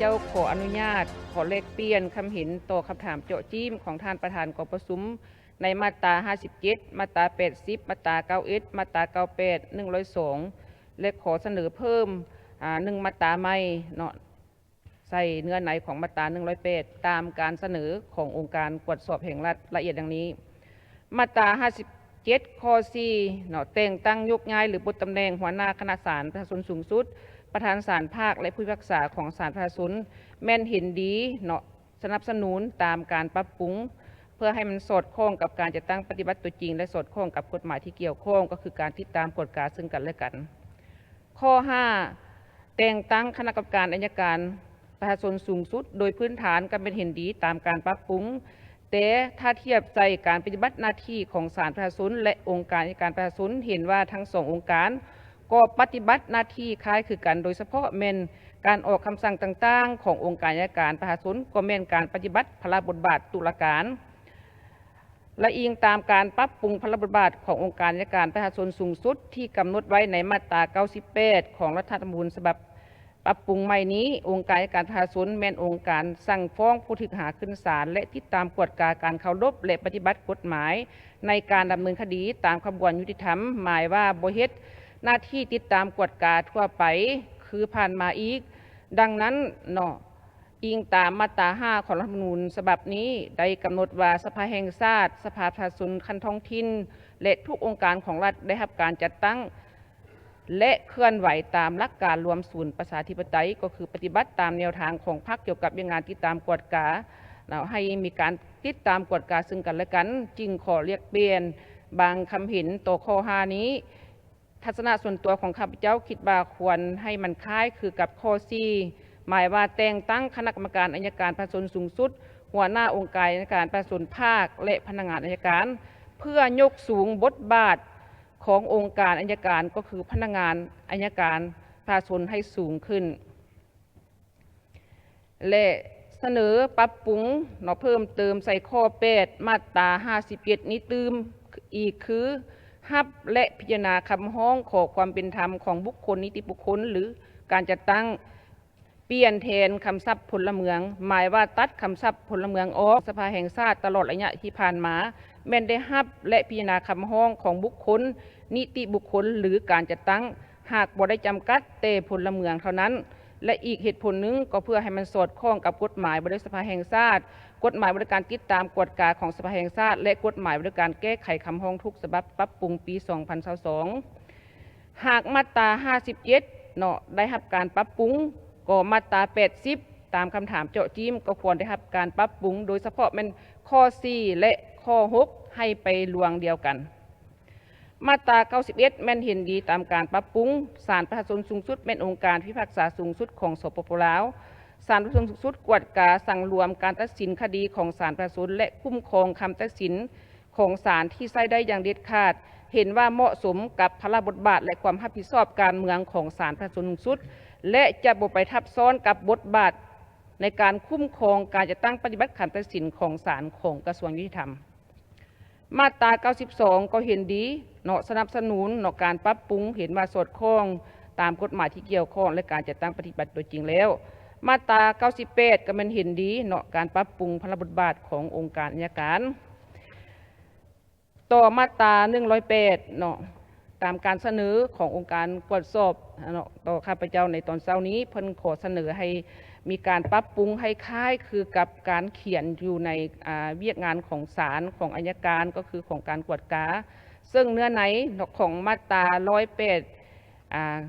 ເຈົ້າຂໍອະນຸຍາດ ຂໍແລກປ່ຽນຄຳເຫັນຕໍ່ຄຳຖາມເຈາະຈີ້ມຂອງທ່ານປະທານກອງປະຊຸມ ໃນມາດຕາຫ້າສິບເຈັດ, ມາດຕາແປດສິບ, ມາດຕາເກົ້າເອັດ, ມາດຕາເກົ້າແປດ, ໜຶ່ງຮ້ອຍສອງ ແລະ ຂໍສະເໜີເພີ່ມ ອາ ໜຶ່ງມາດຕາໃໝ່ເນາະ ໃສ່ເນື້ອໃນຂອງມາດຕາໜຶ່ງຮ້ອຍແປດ ຕາມການສະເໜີຂອງອົງການກວດສອບແຫ່ງລັດ ລະອຽດດັ່ງນີ້. ມາດຕາຫ້າສິບເຈັດ ຂໍ້ສີ່ເນາະ ແຕ່ງຕັ້ງໂຍກຍ້າຍ ຫຼື ປົດຕຳແໜ່ງຫົວໜ້າຄະນະສານປະຊາຊົນສູງສຸດ, ປະທານສານພາກ ແລະ ຜູ້ພິພາກສາຂອງສານປະຊາຊົນ ແມ່ນເຫັນດີເນາະ ສະໜັບສະໜູນຕາມການປັບປຸງ ເພື່ອໃຫ້ມັນສອດຄ່ອງກັບການຈັດຕັ້ງປະຕິບັດຕົວຈິງ ແລະ ສອດຄ່ອງກັບກົດໝາຍທີ່ກ່ຽວຂ້ອງ ກໍຄືການຕິດຕາມກວດກາເຊິ່ງກັນ ແລະ ກັນ. ຂໍ້ຫ້າ ແຕ່ງຕັ້ງຄະນະກຳມະການໄອຍະການປະຊາຊົນສູງສຸດ ໂດຍພື້ນຖານກໍແມ່ນເຫັນດີຕາມການປັບປຸງ, ແຕ່ຖ້າທຽບໃສ່ການປະຕິບັດໜ້າທີ່ຂອງສານປະຊາຊົນ ແລະ ອົງການໄອຍະການປະຊາຊົນ ເຫັນວ່າທັງສອງອົງການກໍປະຕິບັດໜ້າທີ່ຄ້າຍຄືກັນ, ໂດຍສະເພາະແມ່ນການອອກຄຳສັ່ງຕ່າງໆຂອງອົງການໄອຍະການປະຊາຊົນ ກໍແມ່ນການປະຕິບັດພາລະບົດບາດຕຸລາການ. ແລະ ອີງຕາມການປັບປຸງພາລະບົດບາດຂອງອົງການໄອຍະການປະຊາຊົນສູງສຸດທີ່ກຳນົດໄວ້ໃນມາດຕາເກົ້າສິບແປດ ຂອງລັດຖະທຳມະນູນສະບັບປັບປຸງໃໝ່ນີ້, ອົງການໄອຍະການປະຊາຊົນແມ່ນອົງການສັ່ງຟ້ອງຜູ້ຖືກຫາຂຶ້ນສານ ແລະ ຕິດຕາມກວດກາການເຄົາລົບ ແລະ ປະຕິບັດກົດໝາຍໃນການດຳເນີນຄະດີຕາມຂະບວນຍຸຕິທຳ, ໝາຍວ່າບໍ່ເຮັດໜ້າທີ່ຕິດຕາມກວດກາທົ່ວໄປຄືຜ່ານມາອີກ. ດັ່ງນັ້ນເນາະ, ອີງຕາມມາດຕາຫ້າ ຂອງລັດຖະທຳມະນູນສະບັບນີ້ ໄດ້ກຳນົດວ່າ ສະພາແຫ່ງຊາດ, ສະພາປະຊາຊົນຂັ້ນທ້ອງຖິ່ນ ແລະ ທຸກອົງການຂອງລັດ ໄດ້ຮັບການຈັດຕັ້ງ ແລະ ເຄື່ອນໄຫວຕາມຫຼັກການລວມສູນປະຊາທິປະໄຕ, ກໍຄືປະຕິບັດຕາມແນວທາງຂອງພັກກ່ຽວກັບວຽກງານຕິດຕາມກວດກາ, ແລ້ວໃຫ້ມີການຕິດຕາມກວດກາເຊິ່ງກັນ ແລະ ກັນ, ຈຶ່ງຂໍແລກປ່ຽນບາງຄຳເຫັນຕໍ່ຂໍ້ຫ້ານີ້. ທັດສະນະສ່ວນຕົວຂອງຂ້າພະເຈົ້າຄິດວ່າຄວນໃຫ້ມັນຄ້າຍຄືກັບຂໍ້ສີ່ ໝາຍວ່າແຕ່ງຕັ້ງຄະນະກຳມະການໄອຍະການປະຊາຊົນສູງສຸດ, ຫົວໜ້າອົງການໄອຍະການປະຊາຊົນພາກ ແລະ ພະນັກງານໄອຍະການ ເພື່ອຍົກສູງບົດບາດຂອງອົງການໄອຍະການ ກໍຄືພະນັກງານໄອຍະການປະຊາຊົນໃຫ້ສູງຂຶ້ນ. ແລະ ສະເໜີປັບປຸງເນາະ ເພີ່ມເຕີມໃສ່ຂໍ້ແປດ ມາດຕາຫ້າສິບເຈັດນີ້ຕື່ມອີກ ຄື ຮັບ ແລະ ພິຈາລະນາຄຳຮ້ອງຂໍຄວາມເປັນທຳຂອງບຸກຄົນ, ນິຕິບຸກຄົນ ຫຼື ການຈັດຕັ້ງ, ປ່ຽນແທນຄຳສັບພົນລະເມືອງ, ໝາຍວ່າຕັດຄຳສັບພົນລະເມືອງອອກ. ສະພາແຫ່ງຊາດຕະຫຼອດໄລຍະທີ່ຜ່ານມາ ແມ່ນໄດ້ຮັບ ແລະ ພິຈາລະນາຄຳຮ້ອງຂອງບຸກຄົນ, ນິຕິບຸກຄົນ ຫຼື ການຈັດຕັ້ງ ຫາກບໍ່ໄດ້ຈຳກັດແຕ່ພົນລະເມືອງເທົ່ານັ້ນ ແລະ ອີກເຫດຜົນໜຶ່ງກໍເພື່ອໃຫ້ມັນສອດຄ່ອງກັບກົດໝາຍວ່າດ້ວຍສະພາແຫ່ງຊາດ, ກົດໝາຍວ່າດ້ວຍການຕິດຕາມກວດກາຂອງສະພາແຫ່ງຊາດ ແລະ ກົດໝາຍວ່າດ້ວຍການແກ້ໄຂຄຳຮ້ອງທຸກສະບັບປັບປຸງປີສອງພັນຊາວສອງ. ຫາກມາດຕາຫ້າສິບເຈັດເນາະ ໄດ້ຮັບການປັບປຸງ, ກໍມາດຕາແປດສິບ ຕາມຄຳຖາມເຈາະຈີ້ມ ກໍຄວນໄດ້ຮັບການປັບປຸງ, ໂດຍສະເພາະແມ່ນຂໍ້ສີ່ ແລະ ຂໍ້ຫົກ ໃຫ້ໄປລວງດຽວກັນ. ມາດຕາເກົ້າສິບເອັດ ແມ່ນເຫັນດີຕາມການປັບປຸງ. ສານປະຊາຊົນສູງສຸດແມ່ນອົງການພິພາກສາສູງສຸດຂອງ ສປປ ລາວ. ສານປະຊາຊົນສູງສຸດກວດກາສັງລວມການຕັດສິນຄະດີຂອງສານປະຊາຊົນ ແລະ ຄຸ້ມຄອງຄຳຕັດສິນຂອງສານທີ່ໃຊ້ໄດ້ຢ່າງເດັດຂາດ, ເຫັນວ່າເໝາະສົມກັບພາລະບົດບາດ ແລະ ຄວາມຮັບຜິດຊອບການເມືອງຂອງສານປະຊາຊົນສູງສຸດ ແລະ ຈະບໍ່ໄປທັບຊ້ອນກັບບົດບາດໃນການຄຸ້ມຄອງການຈັດຕັ້ງປະຕິບັດຄຳຕັດສິນຂອງສານຂອງກະຊວງຍຸຕິທຳ. ມາດຕາເກົ້າສິບສອງ ກໍເຫັນດີເນາະ ສະໜັບສະໜູນເນາະ ການປັບປຸງ ເຫັນວ່າສອດຄ່ອງຕາມກົດໝາຍທີ່ກ່ຽວຂ້ອງ ແລະ ການຈັດຕັ້ງປະຕິບັດຕົວຈິງແລ້ວ. ມາດຕາເກົ້າສິບແປດ ກໍແມ່ນເຫັນດີເນາະ ການປັບປຸງພາລະບົດບາດຂອງອົງການໄອຍະການ. ຕໍ່ມາດຕາໜຶ່ງຮ້ອຍແປດເນາະ ຕາມການສະເໜີຂອງອົງການກວດສອບເນາະ ຕໍ່ຂ້າພະເຈົ້າໃນຕອນເຊົ້ານີ້ ເພິ່ນຂໍສະເໜີໃຫ້ມີການປັບປຸງໃຫ້ຄ້າຍຄືກັບການຂຽນຢູ່ໃນ ອາ ວຽກງານຂອງສານ ຂອງໄອຍະການ ກໍຄືຂອງການກວດກາ, ເຊິ່ງເນື້ອໃນຂອງມາດຕາໜຶ່ງຮ້ອຍແປດ ອາ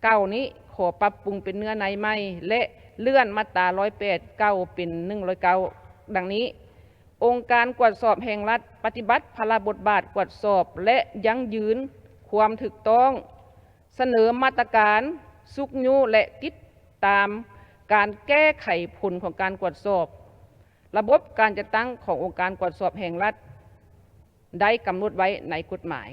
ເກົ່ານີ້ ຂໍປັບປຸງເປັນເນື້ອໃນໃໝ່ ແລະ ເລື່ອນມາດຕາໜຶ່ງຮ້ອຍແປດເກົ່າເປັນໜຶ່ງຮ້ອຍເກົ້າ ດັ່ງນີ້. ອົງການກວດສອບແຫ່ງລັດ ປະຕິບັດພາລະບົດບາດກວດສອບ ແລະ ຢັ້ງຢືນຄວາມຖືກຕ້ອງ, ສະເໜີມາດຕະການຊຸກຍູ້ ແລະ ຕິດຕາມການແກ້ໄຂຜົນຂອງການກວດສອບ. ລະບົບການຈັດຕັ້ງຂອງອົງການກວດສອບແຫ່ງລັດ ໄດ້ກຳນົດໄວ້ໃນກົດໝາຍ.